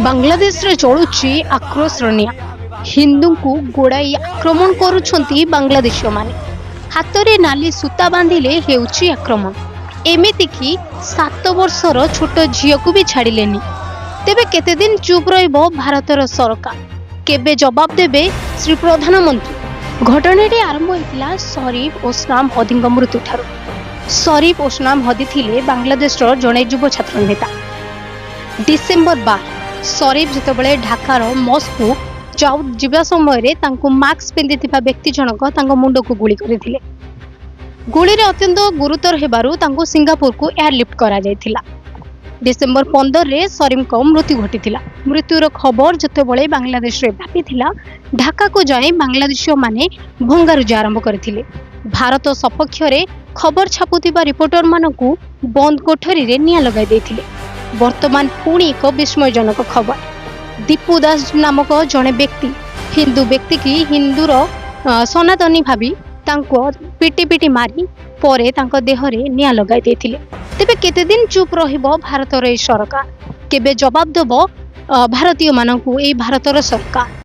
ବାଂଲାଦେଶରେ ଜଳୁଛି ଆକ୍ରୋଶର ନିଆଁ। ହିନ୍ଦୁଙ୍କୁ ଗୋଡ଼ାଇ ଆକ୍ରମଣ କରୁଛନ୍ତି ବାଂଲାଦେଶୀୟମାନେ। ହାତରେ ନାଲି ସୂତା ବାନ୍ଧିଲେ ହେଉଛି ଆକ୍ରମଣ। ଏମିତିକି 7 ବର୍ଷର ଛୋଟ ଝିଅକୁ ବି ଛାଡ଼ିଲେନି। ତେବେ କେତେଦିନ ଚୁପ୍ ରହିବ ଭାରତର ସରକାର? କେବେ ଜବାବ ଦେବେ ଶ୍ରୀ ପ୍ରଧାନମନ୍ତ୍ରୀ? ଘଟଣାଟି ଆରମ୍ଭ ହୋଇଥିଲା ସରିଫ ଓସନାମ ହଦିଙ୍କ ମୃତ୍ୟୁଠାରୁ। ସରିଫ ଓସନାମ ହଦି ଥିଲେ ବାଂଲାଦେଶର ଜଣେ ଯୁବ ଛାତ୍ର ନେତା। ଡିସେମ୍ବର 12, ସରିଫ ଯେତେବେଳେ ଢାକାର ମସ୍କକୁ ଯାଉ ଯିବା ସମୟରେ ତାଙ୍କୁ ମାସ୍କ ପିନ୍ଧିଥିବା ବ୍ୟକ୍ତି ଜଣକ ତାଙ୍କ ମୁଣ୍ଡକୁ ଗୁଳି କରିଥିଲେ। ଗୁଳିରେ ଅତ୍ୟନ୍ତ ଗୁରୁତର ହେବାରୁ ତାଙ୍କୁ ସିଙ୍ଗାପୁରକୁ ଏୟାରଲିଫ୍ଟ କରାଯାଇଥିଲା। ଡିସେମ୍ବର 15ରେ ସରିଫଙ୍କ ମୃତ୍ୟୁ ଘଟିଥିଲା। ମୃତ୍ୟୁର ଖବର ଯେତେବେଳେ ବାଂଲାଦେଶରେ ବ୍ୟାପିଥିଲା, ଢାକାକୁ ଯାଇ ବାଂଲାଦେଶୀୟମାନେ ଭଙ୍ଗାରୁଜା ଆରମ୍ଭ କରିଥିଲେ। ଭାରତ ସପକ୍ଷରେ ଖବର ଛାପୁଥିବା ରିପୋର୍ଟରମାନଙ୍କୁ ବନ୍ଦ କୋଠରୀରେ ନିଆଁ ଲଗାଇ ଦେଇଥିଲେ। ବର୍ତ୍ତମାନ ପୁଣି ଏକ ବିସ୍ମୟଜନକ ଖବର। ଦୀପୁ ଦାସ ନାମକ ଜଣେ ବ୍ୟକ୍ତି ହିନ୍ଦୁ ବ୍ୟକ୍ତିକି ହିନ୍ଦୁର ସନାତନୀ ଭାବି ତାଙ୍କୁ ପିଟି ପିଟି ମାରି ପରେ ତାଙ୍କ ଦେହରେ ନିଆଁ ଲଗାଇ ଦେଇଥିଲେ। ତେବେ କେତେଦିନ ଚୁପ୍ ରହିବ ଭାରତର ଏଇ ସରକାର? କେବେ ଜବାବ ଦେବ ଭାରତୀୟମାନଙ୍କୁ ଏଇ ଭାରତର ସରକାର?